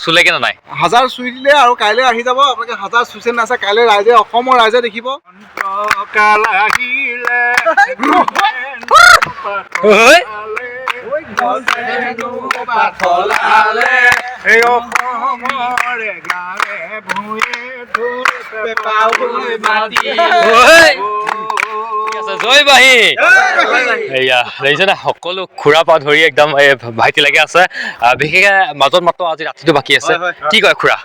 চুলেগে নে নাই? হাজাৰ চুই দিলে আৰু কাইলৈ আহি যাব। আপোনালোকে হাজাৰ চুইছে নাছে, কাইলৈ ৰাইজে, অসমৰ ৰাইজে দেখিব। ঐ! এই অসমৰে গাঁৱে ভূঞে ঢোল পেঁপা ঐ! ঠিক আছে, জয় বাহী। এয়া দেখিছে নে, সকলো খুৰা পৰা ধৰি একদম এই ভাইটি লাগি আছে। বিশেষকে মাজত মাত্ৰ আজি ৰাতিটো বাকী আছে। কি কয় খুৰা?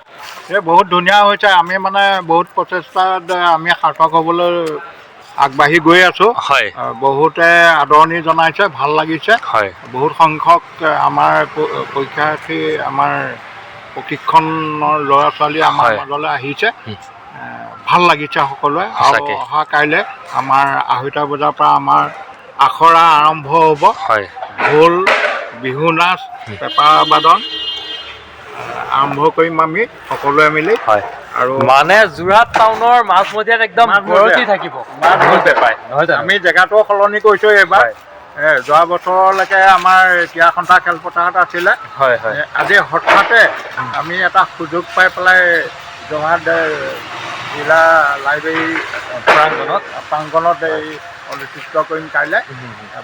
এই বহুত ধুনীয়া হৈছে। আমি মানে বহুত প্ৰচেষ্টাত আমি সাৰ্থক হ'বলৈ আগবাঢ়ি গৈ আছোঁ। বহুতে আদৰণি জনাইছে, ভাল লাগিছে। বহুত সংখ্যক আমাৰ পৰীক্ষাৰ্থী, আমাৰ প্ৰশিক্ষণৰ ল'ৰা ছোৱালী আমাৰ মাজলৈ আহিছে। ভাল লাগিছে সকলোৱে। আৰু অহা কাইলৈ আমাৰ 2:30 বজাৰ পৰা আমাৰ আখৰা আৰম্ভ হ'ব। ঢোল, বিহু নাচ, পেঁপা বাদন আৰম্ভ কৰিম আমি সকলোৱে মিলি। আৰু মানে যোৰহাট টাউনৰ মাজমজিয়াত একদম মাজমজিয়া। গৰজি থাকিব ঢোল পেঁপাই, নহয় জানো? আমি জেগাটোও সলনি কৰিছোঁ এইবাৰ। যোৱা বছৰলৈকে আমাৰ ক্ৰীড়া সন্থা খেলপথাৰত আছিলে। হয় হয় আজি হঠাতে আমি এটা সুযোগ পাই পেলাই যোৰহাট জিলা লাইব্ৰেৰী প্ৰাংগণত। প্ৰাংগণত এই অনুষ্ঠিত কৰিম কাইলৈ।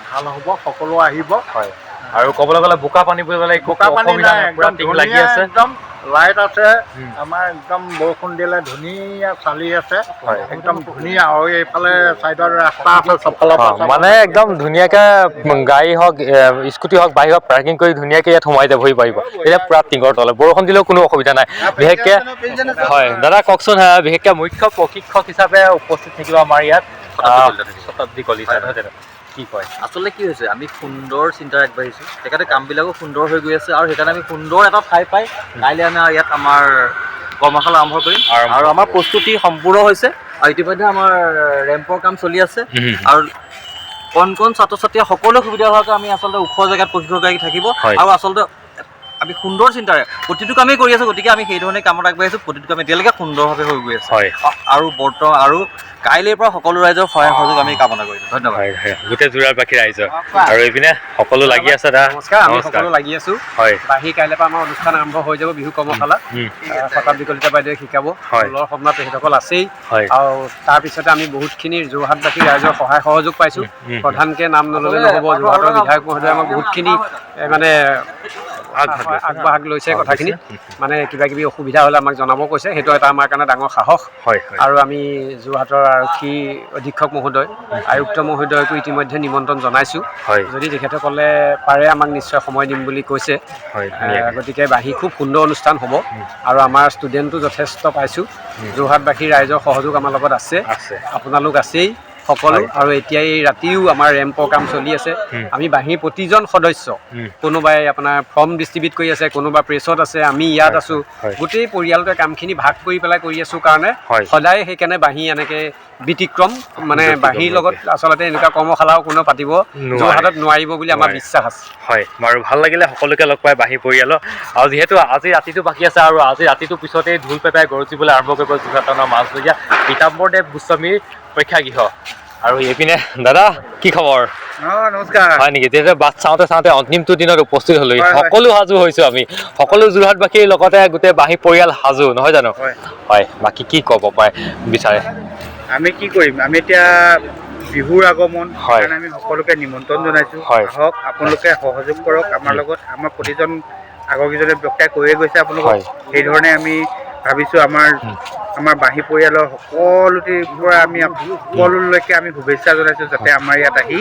ভাল হ'ব, সকলো আহিব। হয়, আৰু ক'বলৈ গ'লে বোকা পানী বুলি ক'লে একো বোকা পানী অসুবিধা নাই, নাই, পুৰা একদম টিং লাগি ধুনীয়া, আছে। একদম লাইট আছে। আমাৰ একদম বৰষুণ দিলে ধুনীয়া চালি আছে। একদম ধুনীয়া। আৰু এইফালে চাইডত ৰাস্তা আছে, চবফালৰ পৰা চাব। মানে একদম ধুনীয়াকে গাড়ী হওক, স্কুটি হওক, বাইক হওক, পাৰ্কিং কৰি ধুনীয়াকে ইয়াত সোমাই যাবহি পাৰিব। এতিয়া পুৰা টিঙৰ তলত বৰষুণ দিলেও কোনো অসুবিধা নাই বিশেষকে। হয় দাদা, কওকচোন, বিশেষকে মুখ্য প্ৰশিক্ষক হিচাপে উপস্থিত থাকিব আমাৰ ইয়াত শতাব্দী কলিতা, নহয় জানো? কি কয়? আচলতে কি হৈছে, আমি সুন্দৰ চিন্তাৰে আগবাঢ়িছোঁ, সেইকাৰণে কামবিলাকো সুন্দৰ হৈ গৈ আছে। আৰু সেইকাৰণে আমি সুন্দৰ এটা ঠাই পাই কাইলৈ আমি ইয়াত আমাৰ কৰ্মশালা আৰম্ভ কৰিম। আৰম্ভ আৰু আমাৰ কৰিব। প্ৰস্তুতি সম্পূৰ্ণ হৈছে আৰু ইতিমধ্যে আমাৰ ৰেম্পৰ কাম চলি আছে। আৰু কণ কণ ছাত্ৰ ছাত্ৰীয়ে সকলো সুবিধা হোৱাকৈ আমি আচলতে ওখ জেগাত প্ৰশিক্ষকগৰাকী থাকিব। আৰু আচলতে আমি সুন্দৰ চিন্তাৰে প্ৰতিটো কামেই কৰি আছোঁ, গতিকে আমি সেইধৰণে কামত আগবাঢ়িছোঁ। প্ৰতিটো কাম এতিয়ালৈকে সুন্দৰভাৱে হৈ গৈ আছে। আৰু বৰ্তমান আৰু কাইলৈৰ পৰা সকলো ৰাইজৰ সহায় সহযোগ আমি কামনা কৰিছোঁ। ধন্যবাদ। হয় হয় গোটেই যোৰহাটবাসী ৰাইজৰ। আৰু এইপিনে সকলো লাগি আছে দা। নমস্কাৰ, আমি সকলো লাগি আছো। বাহী কাইলৈ পৰা আমাৰ অনুষ্ঠান আৰম্ভ হৈ যাব, বিহু কৰ্মশালা। শতাব্দী কলিতা বাইদেৱে শিকাব। ঢোলৰ সম্ৰাট তেখেতসকল আছেই। আৰু তাৰপিছতে আমি বহুতখিনি যোৰহাটবাসী ৰাইজৰ সহায় সহযোগ পাইছোঁ। প্ৰধানকৈ নাম নল'লে নহ'ব, যোৰহাটৰ বিধায়ক মহোদয়ে আমাক বহুতখিনি মানে আগভাগ লৈছে। আগভাগ লৈছে কথাখিনি। মানে কিবা কিবি অসুবিধা হ'লে আমাক জনাব কৈছে, সেইটো এটা আমাৰ কাৰণে ডাঙৰ সাহস। হয় হয় আৰু আমি যোৰহাটৰ আৰক্ষী অধীক্ষক মহোদয়, আয়ুক্ত মহোদয়কো ইতিমধ্যে নিমন্ত্ৰণ জনাইছোঁ। যদি তেখেতসকলে পাৰে আমাক নিশ্চয় সময় দিম বুলি কৈছে। ধুনীয়াকৈ। গতিকে বাঁহী খুব সুন্দৰ অনুষ্ঠান হ'ব আৰু আমাৰ ষ্টুডেণ্টো যথেষ্ট পাইছোঁ। যোৰহাটবাসী ৰাইজৰ সহযোগ আমাৰ লগত আছে। আছে। আপোনালোক আছেই সকলো। আৰু এতিয়া এই ৰাতিও আমাৰ ৰেম্পৰ কাম চলি আছে। আমি বাঁহীৰ প্ৰতিজন সদস্য, কোনোবাই আপোনাৰ ফৰ্ম ডিষ্ট্ৰিবিউট কৰি আছে, কোনোবা প্ৰেছত আছে, আমি ইয়াত আছোঁ। গোটেই পৰিয়ালটোৱে কামখিনি ভাগ কৰি পেলাই কৰি আছোঁ কাৰণে সদায় সেইকাৰণে বাঁহী এনেকৈ ব্যতিক্ৰম, মানে ব্যতিক্ৰম বাঁহীৰ লগত ৰূপে। আচলতে এনেকুৱা কৰ্মশালাও কোনেও পাতিব নোৱাৰে। যোৰহাটত নোৱাৰিব বুলি আমাৰ নোৱাৰে। বিশ্বাস আছে। হয় বাৰু, ভাল লাগিলে সকলোকে লগ পাই বাঁহী পৰিয়ালৰ। আৰু যিহেতু আজি ৰাতিটো বাকী আছে, আৰু আজি ৰাতিটোৰ পিছতেই ঢোল পেঁপাই গৰজিবলৈ আৰম্ভ কৰিব যোৰহাট টাউনৰ মাজমজিয়া পীতাম্বৰ দেৱ গোস্বামীৰ প্ৰেক্ষাগৃহ। আৰু এইপিনে দাদা, কি খবৰ? নমস্কাৰ। হয় নেকি? তেতিয়া বাট চাওঁতে চাওঁতে অন্তিমটো দিনত উপস্থিত হ'লো। হয়, হয়। সকলো সাজু হৈছোঁ আমি, সকলো যোৰহাটবাসীৰ লগতে গোটেই বাঁহী পৰিয়াল সাজু, নহয় জানো? হয়। হয়, বাকী কি ক'ব পাৰে বিচাৰে? আমি কি কৰিম, আমি এতিয়া বিহুৰ আগমন, সেইকাৰণে আমি সকলোকে নিমন্ত্ৰণ জনাইছোঁ। আহক, আপোনালোকে সহযোগ কৰক আমাৰ লগত। আমাৰ প্ৰতিজন আগৰকেইজনে বক্তাই কৈয়ে গৈছে আপোনালোকক। সেইধৰণে আমি ভাবিছোঁ আমাৰ বাঁহী পৰিয়ালৰ সকলোটিৰ পৰা আমি সকলোলৈকে আমি শুভেচ্ছা জনাইছোঁ, যাতে আমাৰ ইয়াত আহি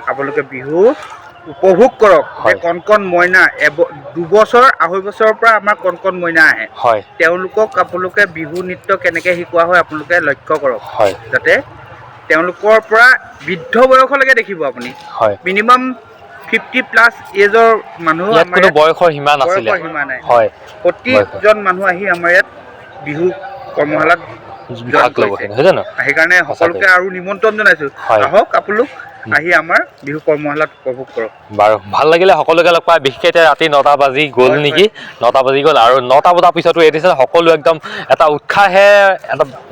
আপোনালোকে বিহু উপভোগ কৰক। যে কণ কণ মইনা, 2 বছৰ 2.5 বছৰৰ পৰা আমাৰ কণ কণ মইনা আহে। তেওঁলোকক আপোনালোকে বিহু নৃত্য কেনেকৈ শিকোৱা হয় আপোনালোকে লক্ষ্য কৰক, যাতে তেওঁলোকৰ পৰা বৃদ্ধ বয়সলৈকে দেখিব আপুনি। মিনিমাম 50+ এজৰ মানুহ ইয়াত আমাৰ কোনো ইয়াত বয়সৰ সীমা নাছিলে। বয়সৰ সীমা নাই। প্ৰতিজন মানুহ আহি আমাৰ ইয়াত বিহু কৰ্মশালাত ভাগ জইন ল'ব, কৰিছে। নহয় জানো? সেইকাৰণে সকলোকে আৰু নিমন্ত্ৰণ জনাইছোঁ, আহক আপোনালোক আহি আমাৰ বিহু কৰ্মশালাত উপভোগ কৰক। বাৰু, ভাল লাগিলে সকলোকে লগ পাই। বিশেষকৈ এতিয়া ৰাতি 9টা বাজি গ'ল নেকি, 9টা বাজি গ'ল আৰু 9টা বজাৰ পিছতো এই দিছে সকলো একদম এটা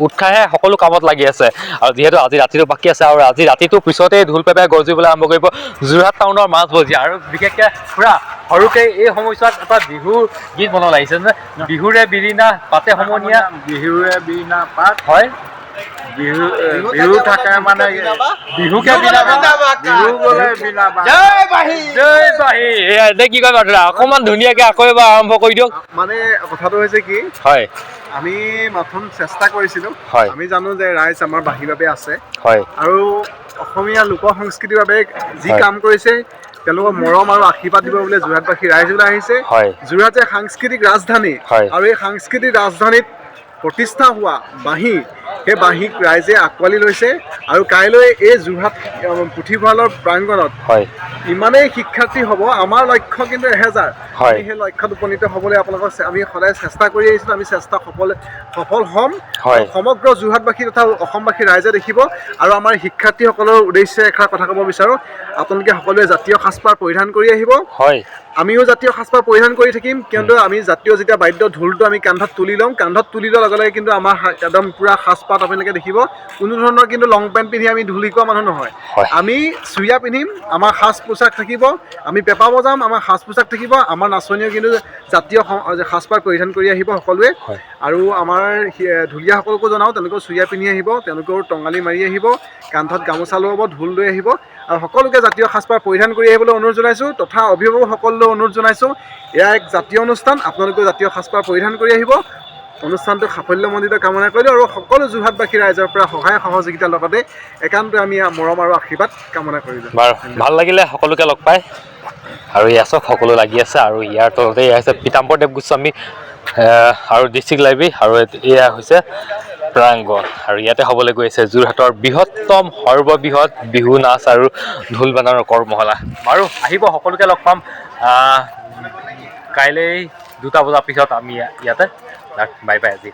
উৎসাহে সকলো কামত লাগি আছে। আৰু যিহেতু আজি ৰাতিটো বাকী আছে আৰু আজি ৰাতিটোৰ পিছতেই ঢোল পেঁপাই গজিবলৈ আৰম্ভ কৰিব যোৰহাট টাউনৰ মাজমজিয়া। আৰু বিশেষকৈ খুৰা, সৰুকৈ এই সময়ছোৱাত এটা বিহুৰ গীত মনত লাগিছে নে? বিহুৰে বিৰিণা পাতে সমনীয়া, বিহুৰে বিৰিণা পাত, হয়, বিহু বিহু থাকে মানে বিহুকে বিহু গ'লে বিনা। জয় বাহী, জয় বাহী। এয়া এতিয়া কি কয় দাদা, অকণমান ধুনীয়াকৈ আকৌ এবাৰ আৰম্ভ কৰি দিয়ক। মানে কথাটো হৈছে কি, হয়, আমি মাথোন চেষ্টা কৰিছিলোঁ। হয়। আমি জানো যে ৰাইজ আমাৰ বাহীৰ বাবে আছে হয়, আৰু অসমীয়া লোক সংস্কৃতিৰ বাবে যি হয়। কাম কৰিছে তেওঁলোকৰ মৰম আৰু আশীৰ্বাদ দিব বুলি যোৰহাটবাসী ৰাইজ ওলাই আহিছে। হয়। যোৰহাট যে সাংস্কৃতিক ৰাজধানী হয়। আৰু এই সাংস্কৃতিক ৰাজধানীত প্ৰতিষ্ঠা হোৱা বাঁহী, সেই বাঁহীক ৰাইজে আঁকোৱালি লৈছে। আৰু কাইলৈ এই যোৰহাট পুথিভঁৰালৰ প্ৰাংগণত হয়, ইমানেই শিক্ষাৰ্থী হ'ব, আমাৰ লক্ষ্য কিন্তু 1000। হয়। আমি সেই লক্ষ্যত উপনীত হ'বলৈ আপোনালোকক আমি সদায় চেষ্টা কৰি আহিছিলোঁ, আমি চেষ্টা সফল হ'ম। হয়। সমগ্ৰ যোৰহাটবাসী তথা অসমবাসী ৰাইজে দেখিব। আৰু আমাৰ শিক্ষাৰ্থীসকলৰ উদ্দেশ্যে এষাৰ কথা ক'ব বিচাৰোঁ, আপোনালোকে সকলোৱে জাতীয় সাজপাৰ পৰিধান কৰি আহিব। হয়, আমিও জাতীয় সাজপাৰ পৰিধান কৰি থাকিম, কিন্তু আমি জাতীয় যেতিয়া বাদ্য ঢোলটো আমি কান্ধত তুলি ল'ম, কান্ধত তুলি লোৱাৰ লগে লগে কিন্তু আমাৰ একদম পূৰা সাজপাত আপোনালোকে দেখিব। কোনো ধৰণৰ কিন্তু লং পেণ্ট পিন্ধি আমি ঢোল শিকোৱা মানুহ নহয়। হয়। আমি চুৰিয়া পিন্ধিম, আমাৰ সাজ পোছাক থাকিব, আমি পেঁপা বজাম, আমাৰ সাজ পোছাক থাকিব, আমাৰ নাচনীও কিন্তু জাতীয় সাজপাৰ পৰিধান কৰি আহিব সকলোৱে। হয়। আৰু আমাৰ ঢুলীয়াসকলকো জনাওঁ, তেওঁলোকেও চুৰিয়া পিন্ধি আহিব, তেওঁলোকেও টঙালি মাৰি আহিব, কান্ধত গামোচা ল'ব, ঢোল লৈ আহিব। আৰু সকলোকে জাতীয় সাজপাৰ পৰিধান কৰি আহিবলৈ অনুৰোধ জনাইছোঁ তথা অভিভাৱকসকললৈ অনুৰোধ জনাইছোঁ। এয়া এক জাতীয় অনুষ্ঠান, আপোনালোকেও জাতীয় সাজপাৰ পৰিধান কৰি আহিব। অনুষ্ঠানটো সাফল্যমণ্ডিত কামনা কৰিলোঁ আৰু সকলো যোৰহাটবাসী ৰাইজৰ পৰা সহায় সহযোগিতাৰ লগতে একান্ত আমি মৰম আৰু আশীৰ্বাদ কামনা কৰিলোঁ। বাৰু, ভাল লাগিলে সকলোকে লগ পাই। আৰু এয়া চাওক সকলো লাগি আছে। আৰু ইয়াৰ তলতে এয়া হৈছে পীতাম্বৰ দেৱ গোস্বামী আৰু ডিষ্ট্ৰিক্ট লাইব্ৰেৰী। আৰু এয়া হৈছে প্ৰাংগণ। আৰু ইয়াতে হ'বলৈ গৈ আছে যোৰহাটৰ বৃহত্তম সৰ্ববৃহৎ বিহু নাচ আৰু ঢোল বাদনৰ কৰ্মশালা। বাৰু, আহিব, সকলোকে লগ পাম কাইলৈ 2টা বজাৰ পিছত আমি ইয়াতে। বাই বাই আজি।